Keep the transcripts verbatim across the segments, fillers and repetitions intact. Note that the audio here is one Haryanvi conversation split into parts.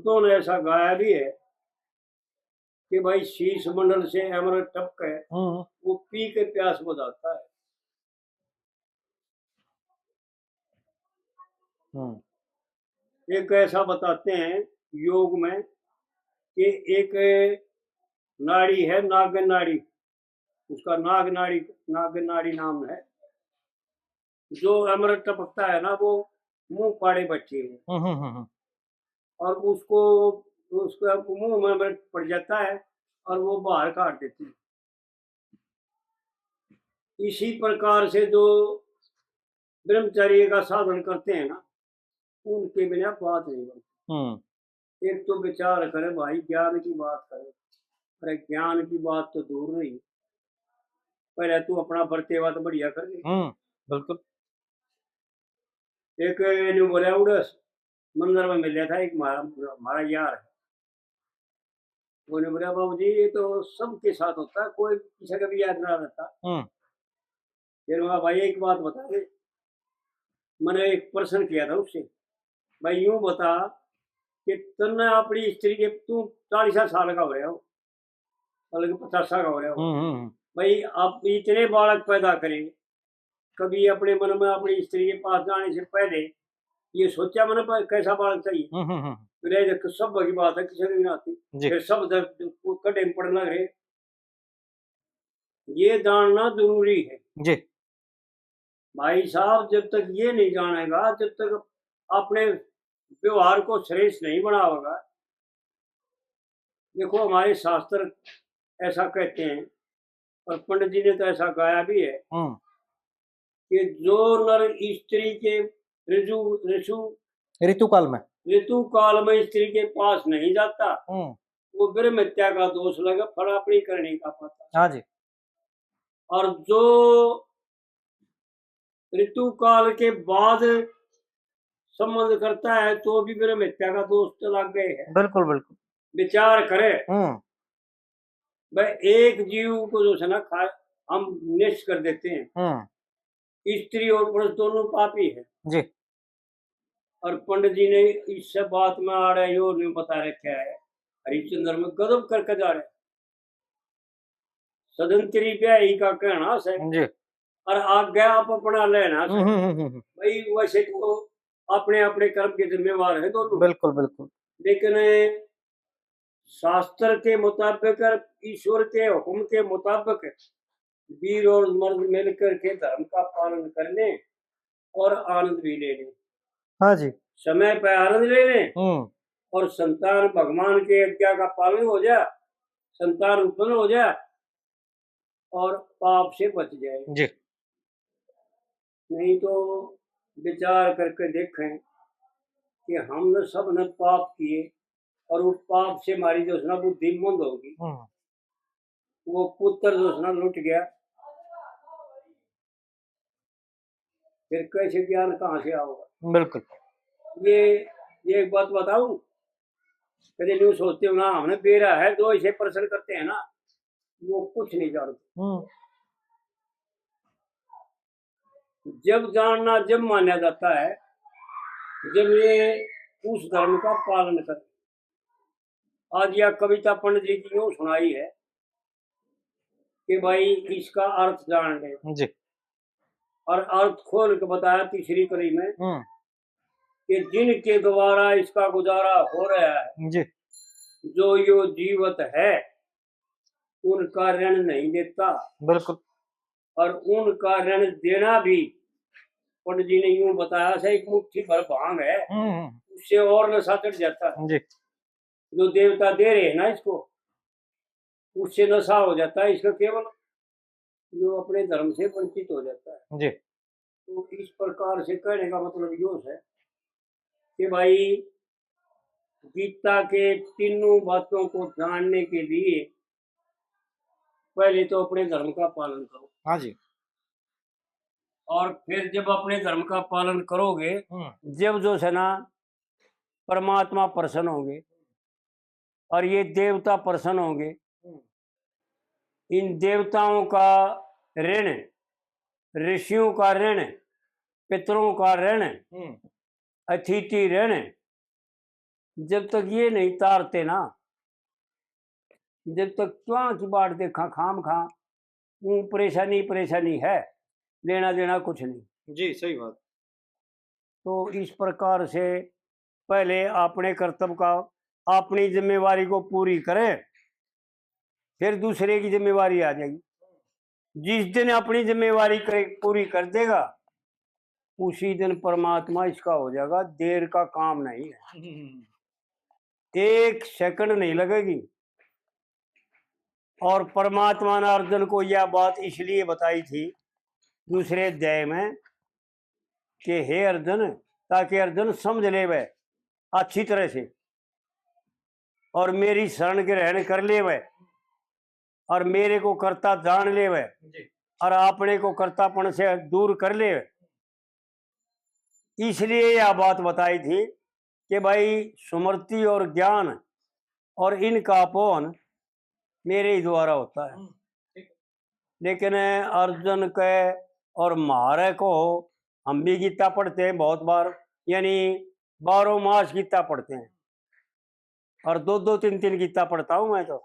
संतों ने ऐसा गाया भी है कि भाई शीश मंडल से अमृत टपके, हम्म। वो पी के प्यास बुझाता है। हम्म। एक ऐसा बताते हैं योग में कि एक नाड़ी है नाग नाड़ी, उसका नाग नाड़ी, नाग नाड़ी नाम है, जो अमृत टपकता है ना, वो मुंह पाड़े बैठी है। हम्म, हम्म, हम्म, हम्म। और उसको, उसका मुंह में अमृत पड़ जाता है और वो बाहर काट देती है। इसी प्रकार से जो ब्रह्मचर्य का साधन करते हैं ना, उनके बिना बात नहीं बनती। हम्म। एक तो विचार करे भाई, ज्ञान की बात करे। अरे, ज्ञान की बात तो दूर रही, पहले तू अपना बर्तेवा तो बढ़िया कर ले। हम्म, बिल्कुल। एक न्यू बोला, उड़स मंदिर में मिला था एक हमारा, हमारा यार है। उन्होंने बोला, "बाबू जी, ये तो सबके साथ होता है, कोई किसी का भी याद ना रहता।" हम्म। फिर मैं, "भाई, एक बात बता दे, मैंने एक प्रश्न किया था उससे, भाई, यूं बता कि तन्ने अपनी स्त्री के, तू चालीस साल का हो रहा हो, बल्कि पचासा का हो रहा हो, हम्म, हम्म, हम्म। भाई, आप इतने बालक पैदा करे, कभी अपने मन में अपनी स्त्री के पास जाने से पहले ये सोचा मैंने, पर कैसा बालक चाहिए?" हम्म, हम्म, हम्म। मेरे देख, सब की बात है, किसी को भी ना आती। जी। फिर सब जब वो कटे में पड़ने लग रहे, ये जानना जरूरी है। जी। भाई साहब, जब तक ये नहीं जानेगा, जब तक अपने व्यवहार को श्रेष्ठ नहीं बनावेगा, देखो, हमारे शास्त्र ऐसा कहते हैं, और पंडित जी ने तो ऐसा गाया भी है हम्म। कि जो नर स्त्री के ऋजु, ऋषु, ऋतु काल में। ऋतु काल में स्त्री के पास नहीं जाता, हम्म। वो ब्रह्म हत्या का दोष लगे, फल अपनी करनी का पाता। हाँ जी। और जो ऋतु काल के बाद संबंध करता है, तो भी ब्रह्म हत्या का दोष तो लग गए है। बिल्कुल, बिल्कुल। विचार करे। हम्म। भाई, एक जीव को जो है ना, खा, हम नष्ट कर देते हैं। हम्म। स्त्री और पुरुष दोनों पापी है। जी। और पंडित जी ने इस बात में आड़े यो नहीं बता रखा है, हरिश्चंद्र में गजब करके जा रहे। सदंतरी ब्याही का कहना से जी। और आगे आप अपना लेना से। हम्म, हम्म, हम्म, हम्म। भाई, वैसे तो अपने अपने कर्म के जिम्मेवार हैं दोनों। बिल्कुल, बिल्कुल। लेकिन शास्त्र के मुताबिक और ईश्वर के हुक्म के मुताबिक वीर और मर्द मिलकर के धर्म का पालन कर लें और आनंद भी ले लें। हाँ जी। समय पे आनंद ले लें हम्म। और संतान भगवान के आज्ञा का पालन हो जाए, संतान उत्पन्न हो जाए और पाप से बच जाए। जी। नहीं तो विचार करके देखें कि हमने, सब ने पाप किए और वो पाप से हमारी जो है ना बुद्धि मंद होगी। हम्म। वो पुत्र जो है ना लुट गया, फिर कैसे ज्ञान कहाँ से आओगा? बिल्कुल। ये, ये एक बात बताऊं, कभी न्यू सोचते हो ना, हमने बेरा है, जो इसे प्रश्न करते हैं ना, वो कुछ नहीं जानते। हम्म। जब जानना, जब माना जाता है, जब ये उस धर्म का पालन कर। आज यह कविता पंडित जी की यूं सुनाई है कि भाई, इसका अर्थ जान ले। जी। और अर्थ खोल के बताया तीसरी कली में हम्म। कि जिनके द्वारा इसका गुजारा हो रहा है, जी। जो यो जीवित है, उनका ऋण नहीं देता। बिल्कुल। और उनका ऋण देना भी, पंडित जी ने यूं बताया, सा एक मुट्ठी भर भांग है, हम्म, हम्म। उससे और नशा चढ़ जाता है। जी। जो देवता दे रहे हैं ना इसको, उससे नशा हो जाता है इसका केवल, जो अपने धर्म से वंचित हो जाता है। जी। तो इस प्रकार से कहने का मतलब यो है कि भाई, गीता के तीनों बातों को जानने के लिए पहले तो अपने धर्म का पालन करो। हाँ जी। और फिर जब अपने धर्म का पालन करोगे, हम्म। जब जो है ना, परमात्मा प्रसन्न होंगे और ये देवता प्रसन्न होंगे। हम्म। इन देवताओं का ऋण, ऋषियों का ऋण, पितरों का ऋण, हम्म। अतिथि ऋण, जब तक ये नहीं तारते ना, जब तक क्या की बाट देखा खाम खा, वो परेशानी परेशानी है, लेना देना कुछ नहीं। जी, सही बात। तो इस प्रकार से पहले अपने कर्तव्य का, अपनी जिम्मेवारी को पूरी करें, फिर दूसरे की जिम्मेवारी आ जाएगी। जिस दिन अपनी जिम्मेवारी करे, पूरी कर देगा, उसी दिन परमात्मा इसका हो जाएगा। देर का काम नहीं है, हम्म। एक सेकंड नहीं लगेगी। और परमात्मा ने अर्जुन को यह बात इसलिए बताई थी दूसरे अध्याय में कि हे अर्जुन, ताकि अर्जुन समझ लेवे अच्छी तरह से और मेरी शरण ग्रहण कर लेवे और मेरे को कर्ता जान लेवे जी। और अपने को कर्तापन से दूर कर लेवे। इसलिए यह बात बताई थी कि भाई, स्मृति और ज्ञान और इनका अपोहन मेरे ही द्वारा होता है। हम्म, ठीक। लेकिन अर्जुन के और म्हारे को, हम भी गीता पढ़ते हैं बहुत बार, यानी बारह मास गीता पढ़ते हैं, और दो दो तीन तीन गीता पढ़ता हूँ मैं तो,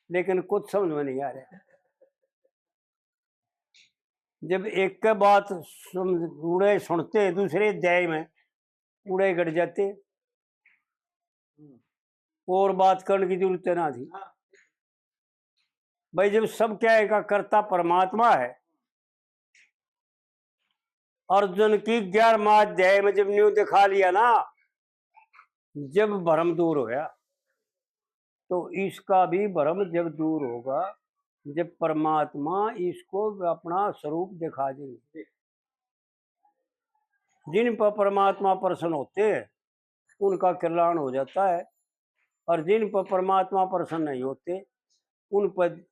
लेकिन कुछ समझ में नहीं आ रहा। जब एक के बात सुन, उड़े सुनते, दूसरे अध्याय में उड़े गड़ जाते, और बात करने की जरूरत ना थी। भाई, जब सब क्या है का कर्ता परमात्मा है, अर्जुन की ग्यारहवां अध्याय में जब न्यू दिखा लिया ना, जब भ्रम दूर होया, तो इसका भी भ्रम जब दूर होगा, जब परमात्मा इसको अपना स्वरूप दिखा देंगे। जिन पर परमात्मा प्रसन्न होते हैं, उनका कल्याण हो जाता है, और जिन पर परमात्मा प्रसन्न नहीं होते, उन पर,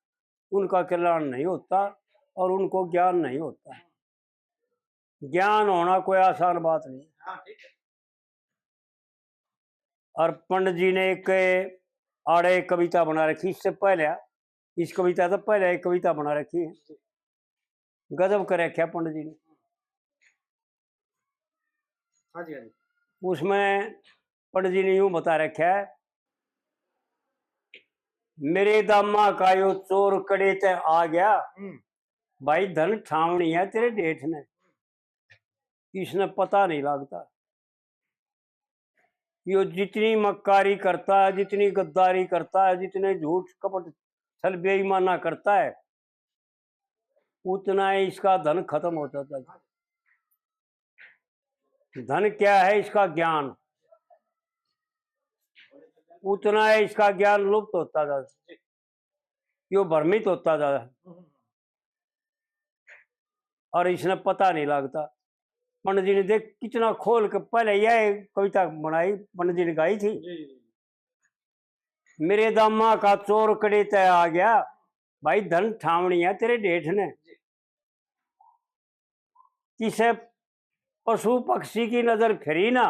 उनका कल्याण नहीं होता और उनको ज्ञान नहीं होता। ज्ञान होना कोई आसान बात नहीं। हाँ, ठीक है। और पंडित जी ने एक आड़े एक कविता बना रखी, इससे पहले, इस कविता से पहले एक कविता बना रखी है, गजब कर रखा पंडित जी ने। हाँ जी, हाँ जी। उसमें पंडित जी ने यूं बता रखा है, मेरे दामा का यो चोर कड़े ते आ गया, हम्म। भाई, धन ठावणी है तेरे डेठ ने, इसने पता नहीं लगता। यो जितनी मक्कारी करता है, जितनी गद्दारी करता है, जितने झूठ कपट छल बेईमाना करता है, उतना ही इसका धन खत्म हो जाता है। धन क्या है? इसका ज्ञान। उतना है इसका ज्ञान लुप्त होता जाता, यो भ्रमित होता जाता, और इसने पता नहीं लगता। पंडित जी ने देख कितना खोल के पहले यह कविता बनाई, पंडित जी ने गाई थी। जी, जी। मेरे दामा का चोर कड़े ते आ गया, भाई, धन ठावणी है तेरे डेठ ने। जी। किसे पशु पक्षी की नजर फिरी ना,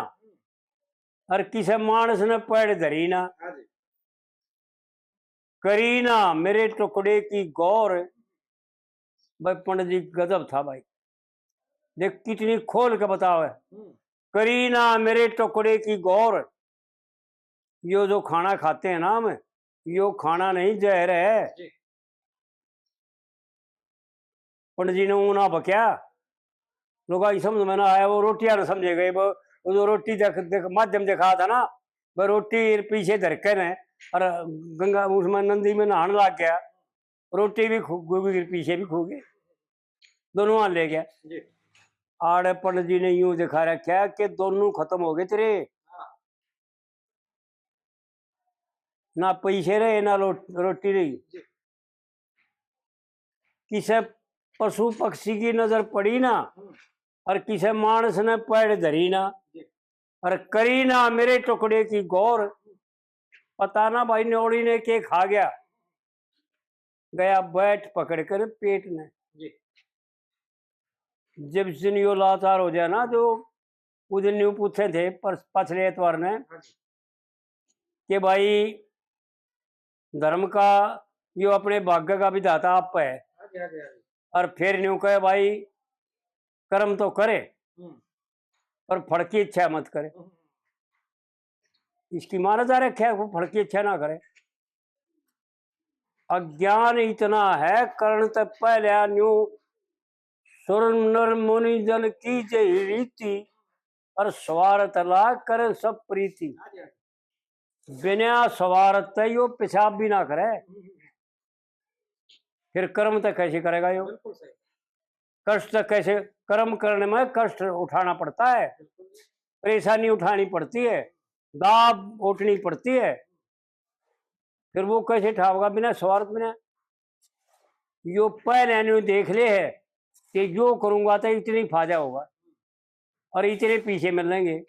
और किसे मानस ने पैड़ धरी ना। हाँ जी। करी ना मेरे टुकड़े की गौर। भाई, पंडित जी गजब था भाई, देख कितनी खोल के बतावे। हम्म। करी ना मेरे टुकड़े की गौर, यो जो खाना खाते हैं ना हम, यो खाना नहीं, जहर है। जी। पंडित जी ने ऊना बक्या, लोग आई समझ में ना आया, वो रोटियां ने समझे गए। वो, वो जो रोटी देख, देख, माध्यम दिखा था ना, वह रोटी पीछे धर के ने और गंगा उसमें नंदी में नहाने लग गया, रोटी भी खो, गोभी के पीछे भी खो गए, दोनों वहां ले गया। जी। आड़े पंडित जी ने यूं दिखा रखा कि दोनों खत्म हो गए तेरे, हाँ। ना पैसे रहे, ना लो-, रोटी रही। जी। किसे पशु पक्षी की नजर पड़ी ना, हम्म। और किसे मानस ने पैड़ धरी ना, जी। और करी ना मेरे टुकड़े की गौर। पता ना भाई न्योड़ी ने के खा गया, गया बैठ पकड़ कर पेट ने। जी। जब जिन यो लाचार हो जाए ना, जो उस दिन न्यू पूछे थे पर पछले एतवार ने, हाँ जी। कि भाई धर्म का यो अपने भाग्य का विधाता आप है, हाँ जी, हाँ जी, हाँ जी। और फिर न्यू कहे भाई कर्म तो करे, हम्म। पर फल की इच्छा मत करे। हम्म। इसकी माँ ने जा रखे है, वो फड़की अच्छा ना करे। अज्ञान इतना है, करण ते पहले न्यू सुर नर मुनि जन की जही रीति, और स्वार्थ लाग करे सब प्रीति। बिना स्वार्थ ते यो पेशाब भी ना करे, फिर कर्म तो कैसे करेगा यो? बिल्कुल सही। कष्ट तो कैसे, कर्म करने में कष्ट उठाना पड़ता है, बिल्कुल। परेशानी उठानी पड़ती है, दाब उठनी पड़ती है, फिर वो कैसे ठावेगा बिना स्वार्थ, बिना? यो पहले न्यू देख ले है कि यो करूंगा तो इतनी फायदा होगा और इतने पीछे मिलेंगे,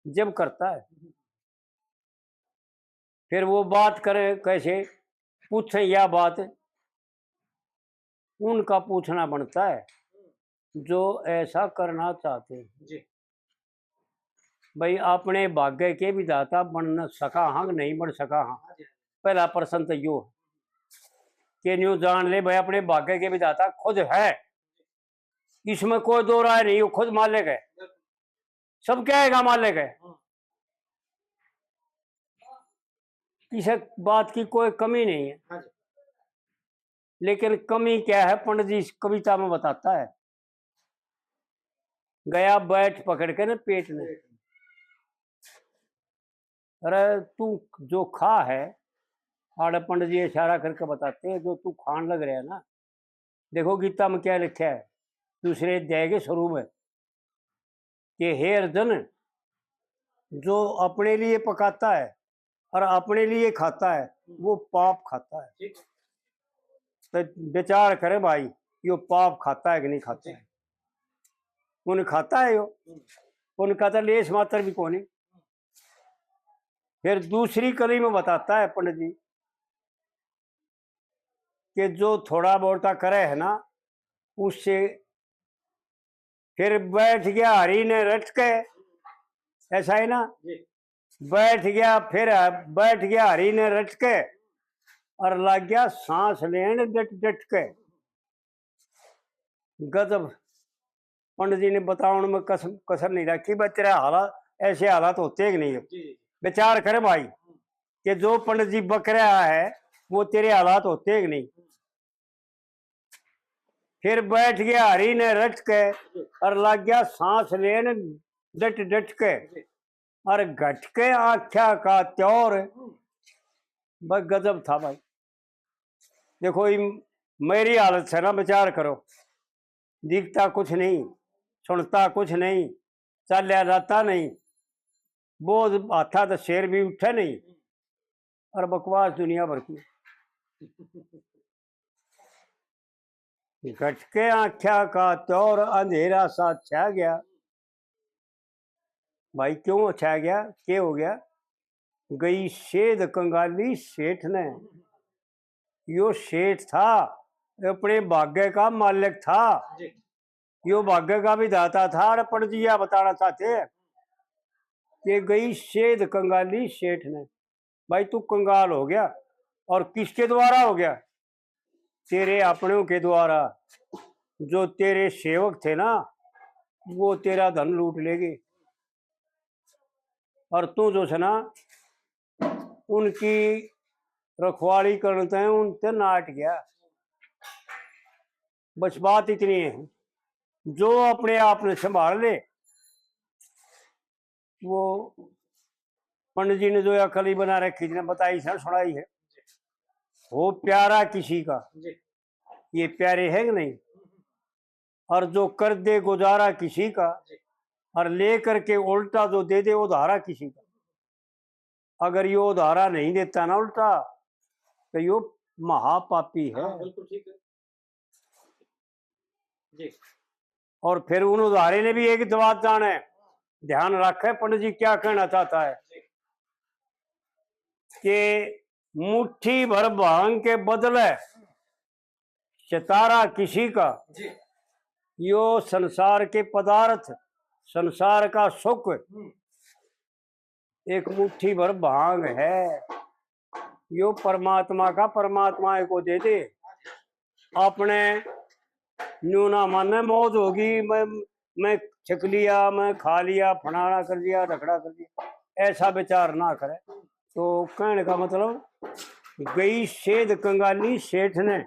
जब करता है। फिर वो बात करें कैसे, पूछें या बात, उनका पूछना बनता है जो ऐसा करना चाहते हैं। जी। भाई, अपने भाग्य के विधाता बन सका हाँ कि नहीं बन सका हाँ? हाँ जी। पहला प्रश्न तो यो है कि न्यू जान ले भाई, अपने भाग्य के विधाता खुद है, इसमें कोई दो राय नहीं, वो खुद मालिक है, सब क्या है मालिक है, हाँ। किसी बात की कोई कमी नहीं है। हाँ जी। लेकिन कमी क्या है, पंडित जी इस कविता में बताता है, गया बैठ पकड़ के ना पेट ने, अरे तू जो खा है, आड़े पंडित जी इशारा करके बताते हैं, जो तू खान लग रहा है ना, देखो गीता में क्या लिखा है, दूसरे अध्याय के शुरू में, कि हे अर्जुन, जो अपने लिए पकाता है और अपने लिए खाता है, वो पाप खाता है। ठीक। तो विचार करे भाई, यो पाप खाता है कि नहीं खाता जी। है? उन खाता है यो, हम्म। उनका तो लेश मात्र भी कोनी। फिर दूसरी कली में बताता है पंडित जी कि जो थोड़ा बहुता करे है ना, उससे फिर बैठ गया हरी ने रट के, ऐसा है ना? जी। बैठ गया, फिर बैठ गया हरी ने रट के, और लग गया सांस लेन डट डट के। गजब। पंडित जी ने बतावन में कस-, कसर नहीं रखी, भाई तेरे हालात, ऐसे हालात होते हैं कि नहीं? जी, जी। विचार करे भाई, कि जो पंडित जी बक रहा है, वो तेरे हालात होते हैं कि नहीं? फिर बैठ गया हरी ने रट के, और लग गया सांस लेन डट डट के, और घट के आख्या का त्योर। बस गजब था भाई। देखो, ये मेरी हालत से ना विचार करो, दिखता कुछ नहीं, सुनता कुछ नहीं, चाल्या जाता नहीं, बोझ हाथा तो शेर भी उठे नहीं, और बकवास दुनिया भर की। घट के आख्या का त्योर अंधेरा सा छा गया। भाई, क्यों छा गया, के हो गया? गई सेध कंगाली सेठ ने। यो सेठ था, अपने भाग्य का मालिक था, जी। यो भाग्य का विधाता था। और पंडित जी या बताना चाहते हैं कि गई सेध कंगाली सेठ ने। भाई, तू कंगाल हो गया, और किसके द्वारा हो गया? तेरे अपनों के द्वारा। जो तेरे सेवक थे ना, वो तेरा धन लूट लेंगे, और तू जो है ना, उनकी रखवाली करने ते उनते नाट गया। बस बात इतनी है, जो अपने आप ने संभाल ले, वो पंडित जी ने जो या कली बना रखी थी ना, बताई से सुनाई है, हो प्यारा किसी का, जी। ये प्यारे है कि नहीं? और जो कर दे गुजारा किसी का, जी। और लेकर के उल्टा जो दे दे उधारा किसी का, अगर यो उधारा नहीं देता ना उल्टा, तो यो महापापी है। हाँ, बिल्कुल ठीक है जी। और फिर उन उधारे ने भी एक बात जाने, ध्यान रखे पंडित जी क्या कहना चाहता है, कि मुट्ठी भर भांग के बदले सितारा किसी का, जी। यो संसार के पदार्थ, संसार का सुख, हम्म। एक मुट्ठी भर भांग है, यो परमात्मा का परमात्मा को दे दे। अपने न्यू ना माने मौज होगी, मैं, मैं छक लिया, मैं खा लिया, फलाना कर दिया, ढकड़ा कर दिया, ऐसा विचार ना करे। तो कहने का मतलब, गई सेध कंगाली सेठ ने,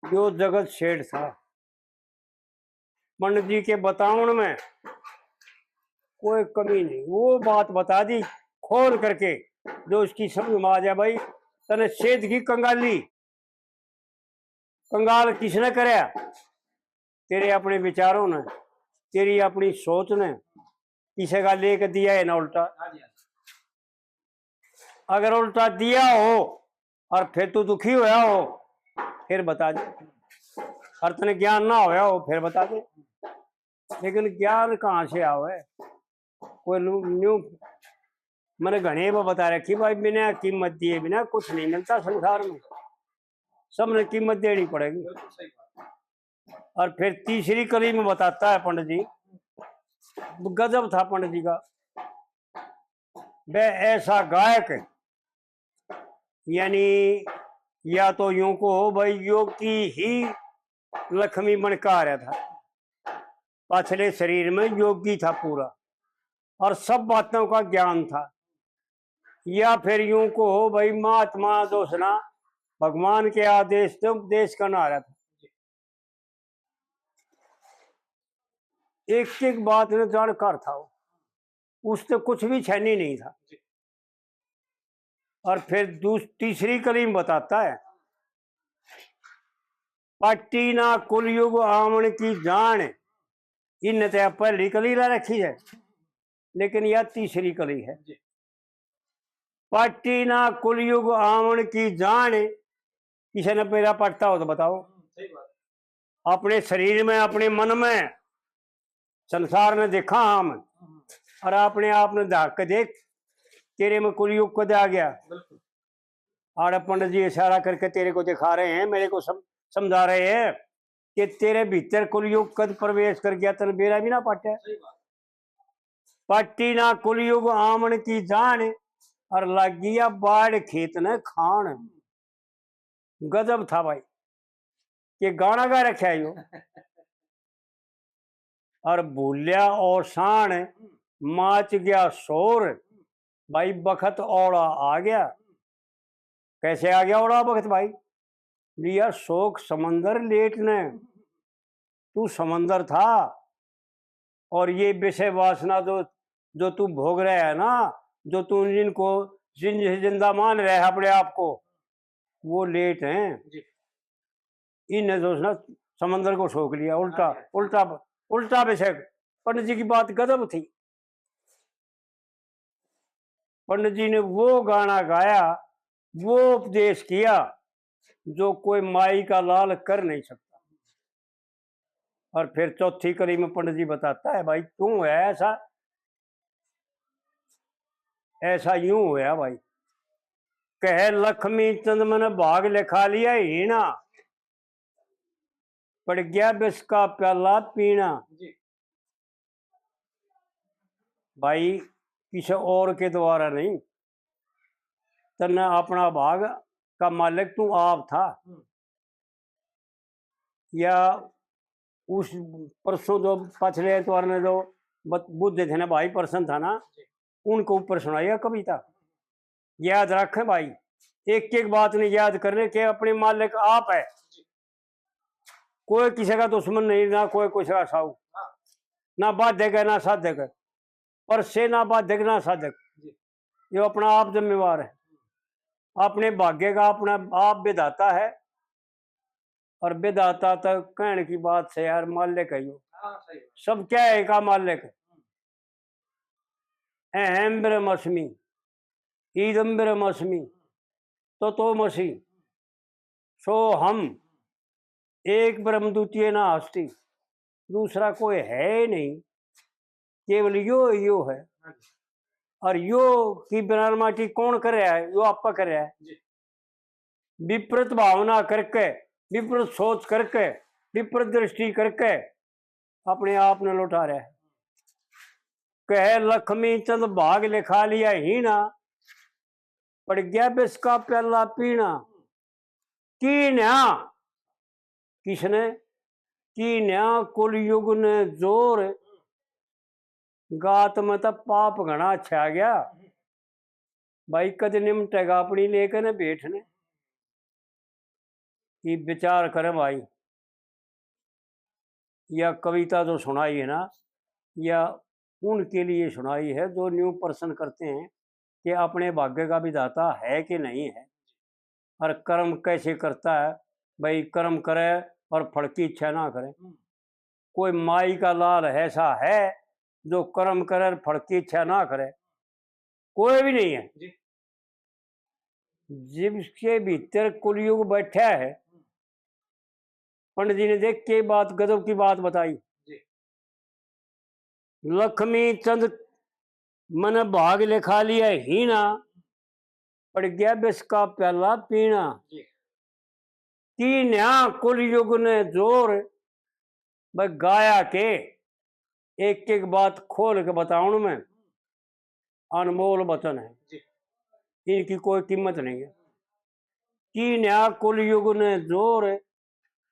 यो जगत सेठ था। पंडित जी के बतावण में कोई कमी नहीं, वो बात बता दी खोल करके, जो उसकी समझ में आ जाए। भाई, तने सेध की कंगाली, कंगाल किसने करया? तेरे अपने विचारों ने, तेरी अपनी सोच ने, किसी का लेके दिया है ना उल्टा। अगर उल्टा दिया हो और फिर तू दुखी होया हो, फिर बता दे। और तने ज्ञान ना होया हो, फिर बता दे। लेकिन ज्ञान कहाँ से आवे? कोई न्यू, न्यू मैंने घणे बार बता रखी भाई, बिना कीमत दिए बिना कुछ नहीं मिलता संसार में, सबने कीमत देनी पड़ेगी। और फिर तीसरी कली में बताता है पंडित जी, गजब था पंडित जी का। वह ऐसा गायक, यानी या तो यूं को हो भाई, योगी ही लक्ष्मी बन के आ रहा था, पाछले शरीर में योगी था पूरा और सब बातों का ज्ञान था। या फिर यूं को हो भाई, महात्मा जो है ना, भगवान के आदेश से उपदेश करना आ रहा था। एक एक बात ने जानकार था वो, उससे कुछ भी छैनी नहीं था। और फिर दूस-, तीसरी कली में बताता है, पाटी ना कुलयुग आवण की जान। इनने तो पहली कली ला रखी है, लेकिन यह तीसरी कली है। पाटी ना कुलयुग आवण की जान। किसी ने मेरा पटता हो तो बताओ। अपने शरीर में, अपने मन में संसार ने देखा हम, और अपने आप ने झांक के देख, तेरे में कुलयुग कद आ गया। आड़े पंडित जी इशारा करके तेरे को दिखा रहे हैं, मेरे को सम-, समझा रहे हैं कि तेरे भीतर कुलयुग कद प्रवेश कर गया, तन बेरा भी ना पाटे। पाटी ना कुलयुग आमण की जान, और लागी या बाढ़ खेत न खान। गजब था भाई, ये गाना गा रखा है यो। और भूलिया औसान, माच गया शोर, भाई बखत औड़ा आ गया। कैसे आ गया औड़ा बखत भाई? लिया शोक समंदर लेट ने, तू समंदर था, और ये विषय वासना जो, जो तू भोग रहा है ना, जो तू जिनको जिन-, जिंदा मान रहा है अपने आप को, वो लेट हैं। इनने जो है ना, समंदर को सोख लिया, उल्टा, उल्टा, उल्टा विषय। पंडित जी की बात गजब थी। पंडित जी ने वो गाना गाया, वो उपदेश किया, जो कोई माई का लाल कर नहीं सकता। और फिर चौथी कली में पंडित जी बताता है, भाई, क्यों है ऐसा? ऐसा यूं होया भाई, कहे लक्ष्मी चंद मैंने भाग लिखा लिया हीना, पड़ गया विष का प्याला पीना। भाई, किसी और के द्वारा नहीं, तन्ने अपना भाग का मालिक तू आप था। या उस परसों जो पिछले एतवार ने जो बत-, बुद्ध थे ना भाई, प्रश्न था ना, उनके ऊपर सुनाया कविता। याद रखें भाई, एक एक बात ने याद करने के अपने मालिक आप है। कोई किसी का दुश्मन नहीं, ना कोई किसी का साऊ, ना बाधक है, ना साधक है, पर से ना बाधक ना साधक। ये अपना आप जिम्मेवार है, अपने भाग्य का अपना आप विधाता है। और विधाता तो कहने की बात से यार, मालिक है यो। सब क्या है का मालिक? अहम ब्रह्मस्मि, इदम ब्रह्मस्मि, तत्वमसि, सो हम, एक ब्रह्म द्वितीय ना हस्ती, दूसरा कोई है ही नहीं, केवल यो ही यो है। और यो की बिना माटी कौन कर रहा है? यो आपा कर रहा है। विपरीत भावना करके, विपरीत सोच करके, विपरीत दृष्टि करके अपने आप ने लौटा रहा है। कहे लक्ष्मी चंद भाग लिखा लिया हीना, पड़ गया विष का प्याला पीना। की न्या, किसने? की न्या कुलयुग ने जोर, गात में तो पाप घना छा गया। भाई, कद निमटेगा अपनी लेके न बैठने। ये विचार करें भाई, या कविता जो सुनाई है ना, या उनके लिए सुनाई है जो न्यू प्रश्न करते हैं कि अपने भाग्य का विधाता है कि नहीं है, और कर्म कैसे करता है। भाई, कर्म करे और फल की इच्छा ना करे। हम्म। कोई माई का लाल ऐसा है जो कर्म करे और फल की इच्छा ना करे? कोई भी नहीं है। जी। जिसके भीतर कुलयुग बैठा है, पंडित जी ने देख के बात, गजब की बात बताई। जी। लक्ष्मी चंद मन भाग लिखा लिया हीना, पड़ गया विष का प्याला पीना। जी। तीन यहाँ कुलयुग ने जोर, मैं गाया के एक एक बात खोल के बताऊं में अनमोल वचन है। जी। इनकी कोई कीमत नहीं है। तीन यहाँ कुलयुग ने जोर,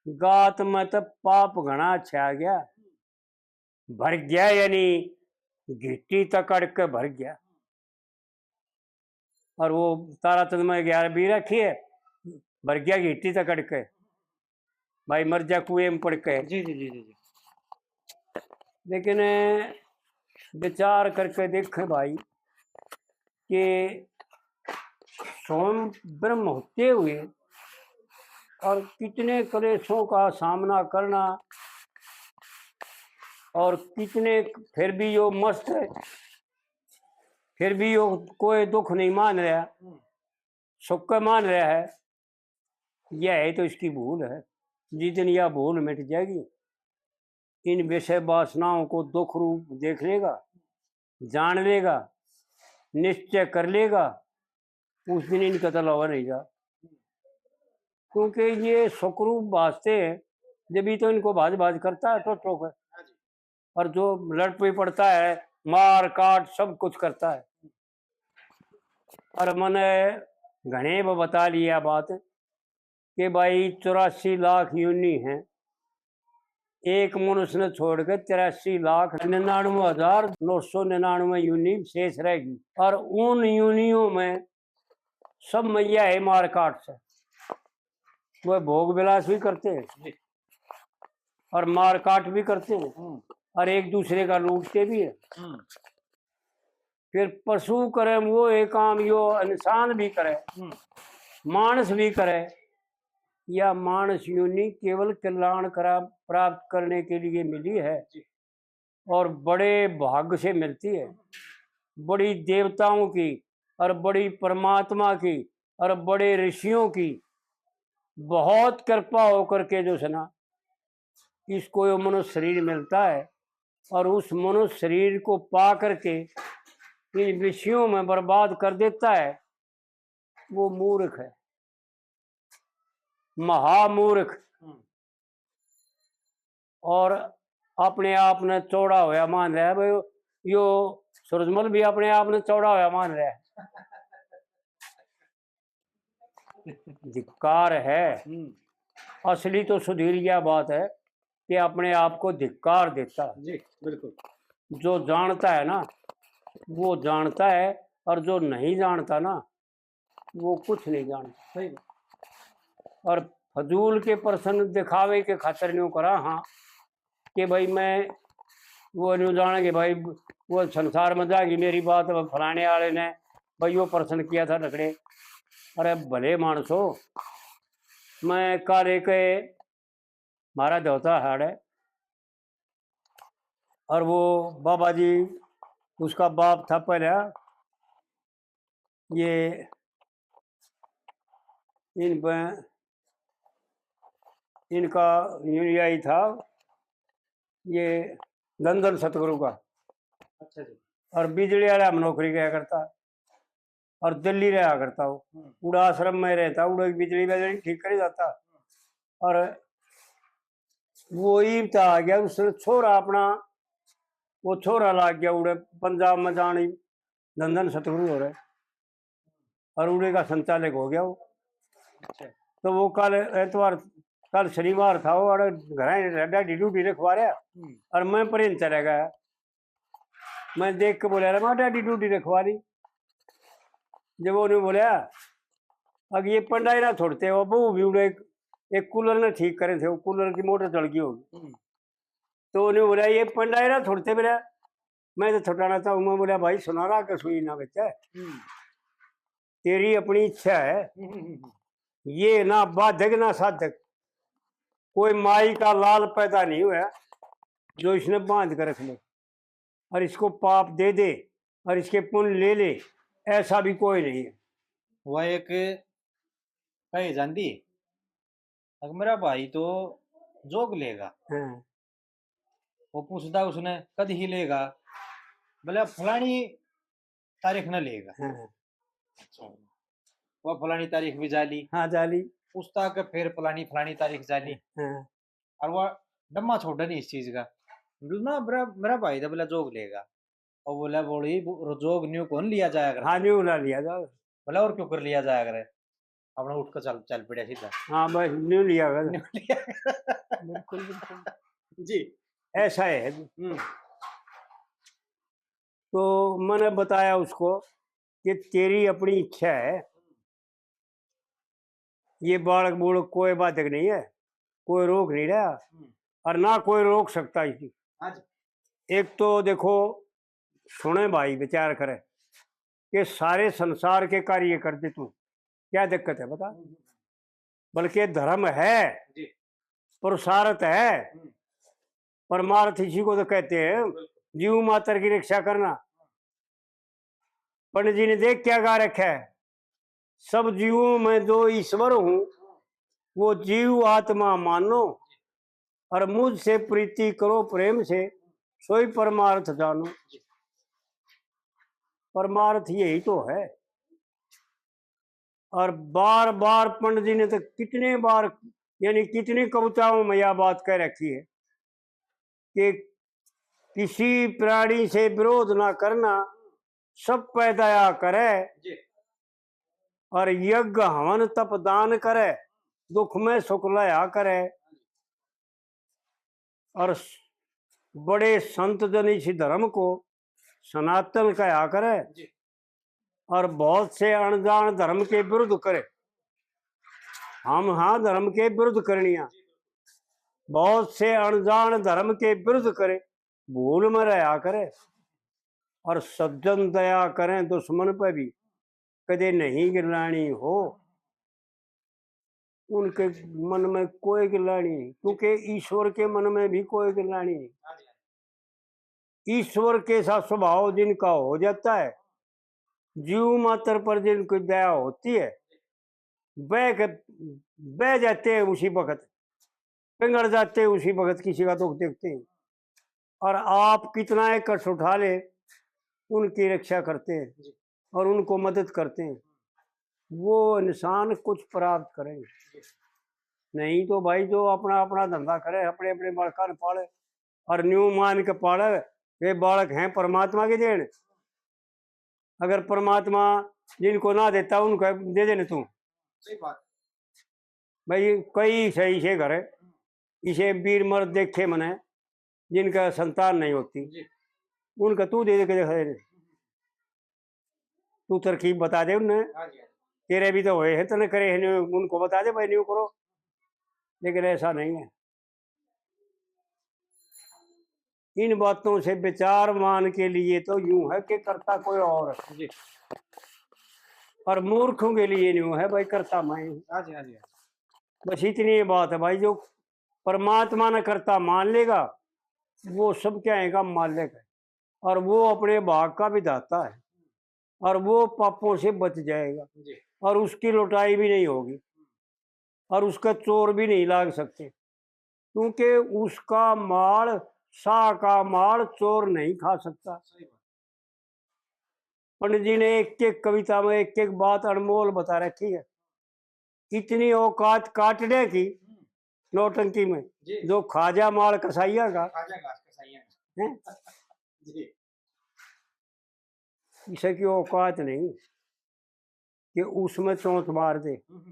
गात में तो पाप घना छा गया। भर गया, यानी घिट्टी तक अड़ के भर गया। और वो तारा चंद में ग्यारह भी रखी है, भर गया घिट्टी तक अड़ के, भाई मर जा कुएं में पड़ के। जी, जी, जी, जी, जी। लेकिन विचार करके देखें भाई कि स्वयं ब्रह्म होते हुए और कितने कलेशों का सामना करना, और कितने, फिर भी यो मस्त है, फिर भी यो कोई दुख नहीं मान रहा, हम्म। सुख का मान रहा है। यह है तो इसकी भूल है। जिस दिन यह भूल मिट जाएगी, इन विषय वासनाओं को दुख रूप देख लेगा, जान लेगा, निश्चय कर लेगा, उस दिन इनका तो लवा नहीं जा। क्योंकि ये सुखरूप भाजते हैं, जब ही तो इनको भाज भाज करता है, ठोक ठोक है। और जो लड़ भी पड़ता है, मार काट सब कुछ करता है। और मैंने घणे ब-, बता लिया बात कि भाई, चौरासी लाख योनि हैं, एक मनुष्य ने छोड़ के तिरासी लाख निन्यानवे हजार नौ सौ निन्यानवे योनि शेष रहेगी। और उन योनियों में सब मैया है मार काट से, वह भोग विलास भी करते हैं जी। और मार काट भी करते हैं हम्म। और एक दूसरे का लूटते भी है। हम्म। फिर पशु करे वो एक काम, यो इंसान भी करे, हम्म। मानस भी करे। या मानस योनि केवल कल्याण करा, प्राप्त करने के लिए मिली है जी। और बड़े भाग्य से मिलती है। बड़ी देवताओं की और बड़ी परमात्मा की और बड़े ऋषियों की बहुत कृपा होकर के जो है ना, इसको यो मनुष्य शरीर मिलता है और उस मनुष्य शरीर को पा करके इन विषयों में बर्बाद कर देता है, वो मूर्ख है, महामूर्ख। हम्म। और अपने आप ने चौड़ा होया मान रहा है भाई, यो सूरजमल भी अपने आप ने चौड़ा होया मान रहा है। धिक्कार है। हम्म। असली तो सुधीर यह बात है कि अपने आप को धिक्कार देता है। जी, बिल्कुल। जो जानता है ना, वो जानता है, और जो नहीं जानता ना, वो कुछ नहीं जानता। सही बात। और फजूल के प्रश्न दिखावे के खातर न्यू करा, हाँ, कि भाई मैं वो न्यू जाना कि भाई वो संसार में जाएगी मेरी बात, अब फलाने वाले ने भाई वो प्रश्न किया था नखड़े। अरे भले मानसो, मैं काले के म्हारा धोता हाड़ है। और वो बाबा जी, उसका बाप था पहला, ये इन पे, इनका यूं यही था, ये धन धन सतगुरु का। अच्छा जी। और बिजली वाला हम नौकरी किया करता। और दिल्ली रहा करता हो। हम्म। उड़ा आश्रम में रहता, उड़ा बिजली बिजली ठीक कर ही जाता। और वो ईब तो आ गया, उसने छोरा अपना, वो छोरा लाग गया उड़े पंजाब में जाने, धन धन सतगुरु हो रहे, और उड़े का संचालक हो गया वो। अच्छा। तो वो कल एतवार, कल शनिवार था, वो अड़े घर डैडी ड्यूटी रखवा रहा, हम्म। और मैं परेन चला गया। मैं देख के बोला, "रे माँ, डाडी डूडी रखवा ली।" जब उन्हें बोला, "अब ये पंडाई ना छोड़ते हो, वो भी उड़े एक, एक कूलर ने ठीक करे थे, वो कूलर की मोटर चल गई होगी।" हम्म। तो उन्हें बोला, "ये पंडाई ना छोड़ते मेरा, मैं तो छोटाना चाहूँ।" मैं बोला, "भाई, सुनारा का सुई ना बेचा, हम्म। तेरी अपनी इच्छा है, हम्म, हम्म, हम्म। ये ना बाधक ना साधक, कोई माई का लाल पैदा नहीं हुआ जो इसने बांध कर रख ले और इसको पाप दे दे और इसके पुण्य ले ले, ऐसा भी कोई नहीं है।" वह एक कहे जांदी, अगर मेरा भाई तो जोग लेगा। हाँ। वो पूछता उसने, "कद ही लेगा?" बोले, "फलानी तारीख ने लेगा।" हाँ। अच्छा। वो फलानी तारीख भी जा ली। हाँ, जा ली। उस तक फिर फलानी, फलानी तारीख जा ली। हाँ। और वो डम्मा छोड़ा नहीं इस चीज का। ना, मेरा, मेरा भाई तो बोला जोग लेगा। और बोला, "बोली, वो जोग न्यू कौन लिया जाया करे?" हाँ, न्यू ना लिया जाए। बोला, "और क्यों कर लिया जाया करे? अपना उठ कर चल, चल पड़ा सीधा।" हाँ, बस न्यू लिया कर। न्यू लिया। बिल्कुल, बिल्कुल। जी। ऐसा है। हम्म। तो मैंने बताया उसको कि तेरी अपनी इच्छा है, ये बालक बूलक कोई बाधक नहीं है, कोई रोक नहीं रहा हम्म। और ना कोई रोक सकता इसी। हाँ जी। एक तो देखो, सुने भाई, विचार करे कि सारे संसार के कार्य कर दे तू, क्या दिक्कत है बता? हम्म। बल्कि धर्म है, जी। पुरुषार्थ है, हम्म। परमार्थ इसी को तो कहते हैं, बिल्कुल। जीव मात्र की रक्षा करना। पंडित जी ने देख क्या गा रखा है, "सब जीवों में जो ईश्वर हूँ, वो जीव आत्मा मानो, और मुझसे प्रीति करो प्रेम से, सोई परमार्थ जानो।" परमार्थ यही तो है। और बार बार पंडित जी ने तो कितने बार, यानी कितनी कविताओं में यह बात कह रखी है कि किसी प्राणी से विरोध ना करना, सब पे दया करे, जी। और यज्ञ हवन तप दान करे, दुख में सुख लया करे। और स-, बड़े संत जन इस धर्म को सनातन कहा करे, जी। और बहुत से अनजान धर्म के विरुद्ध करे। हम हाँ धर्म के विरुद्ध करनिया, बहुत से अनजान धर्म के विरुद्ध करे, भूल में रहा करे। और सज्जन दया करें दुश्मन पे भी, कदे नहीं गिलानी हो। उनके मन में कोई गिलानी नहीं, क्योंकि ईश्वर के मन में भी कोई गिलानी नहीं। ईश्वर के सा स्वभाव जिनका हो जाता है, जीव मात्र पर जिनकी दया होती है, बह के, बह जाते हैं उसी वक्त, पिघल जाते हैं उसी वक्त किसी का दुख देखते हैं। और आप कितना ही कष्ट उठा ले, उनकी रक्षा करते हैं जी। और उनको मदद करते हैं, वो इंसान कुछ प्राप्त करेंगे। नहीं तो भाई, जो अपना, अपना धंधा करे, अपने, अपने बालकां ने पाले और न्यू मान के पाले, वे बालक हैं परमात्मा की देन। अगर परमात्मा जिनको ना देता, उनको दे देने तू। सही बात। भाई, कई सही से घर, इसे वीर मर्द देखे मैंने, जिनका संतान नहीं होती, जी। उनका तू दे दे के दिखा दे। तू तरकीब बता दे उन्हें। हाँ जी, हाँ जी। तेरे भी तो हुए हैं, तने करे हैं, न्यू उनको बता दे, भाई, न्यू करो। लेकिन ऐसा नहीं है। इन बातों से विचारवान के लिए तो यूं है कि करता कोई और है। जी। और मूर्खों के लिए यूं है, भाई, करता मैं हूं। हाँ जी, हाँ जी। बस इतनी ही बात है भाई, जो परमात्मा ने करता मान लेगा, वो सब क्या है का मालिक है, और वो अपने भाग का विधाता है, और वो पापों से बच जाएगा, जी। और उसकी लुटाई भी नहीं होगी, और उसका चोर भी नहीं लाग सकते, क्योंकि उसका माल, शाह का माल चोर नहीं खा सकता। सही बात। पंडित जी ने एक एक कविता में एक एक बात अनमोल बता रखी है। इतनी औकात काटने की हम्म। नौटंकी में, जी। जो खाजा माल कसाइया का, खाजा घास कसाइया का। हैं? जी। इसे की औकात नहीं कि उसमें चोंच मार दे। हम्म।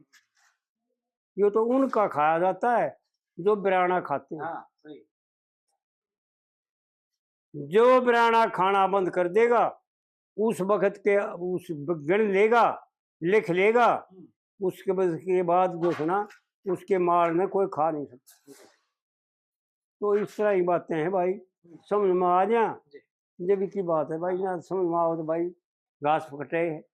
ये तो उनका खाया जाता है जो बिराना खाते हैं। हाँ, सही। जो बिराना खाना बंद कर देगा, उस वक्त के उस गिन लेगा, लिख लेगा, हम्म। उसके बाद, के बाद जो है ना, उसके माल ने कोई खा नहीं सकता। तो इस तरह की बातें हैं भाई, समझ में आ जा। जी। जब की बात है भाई, ना समझ में आओ तो भाई, घास कटे है,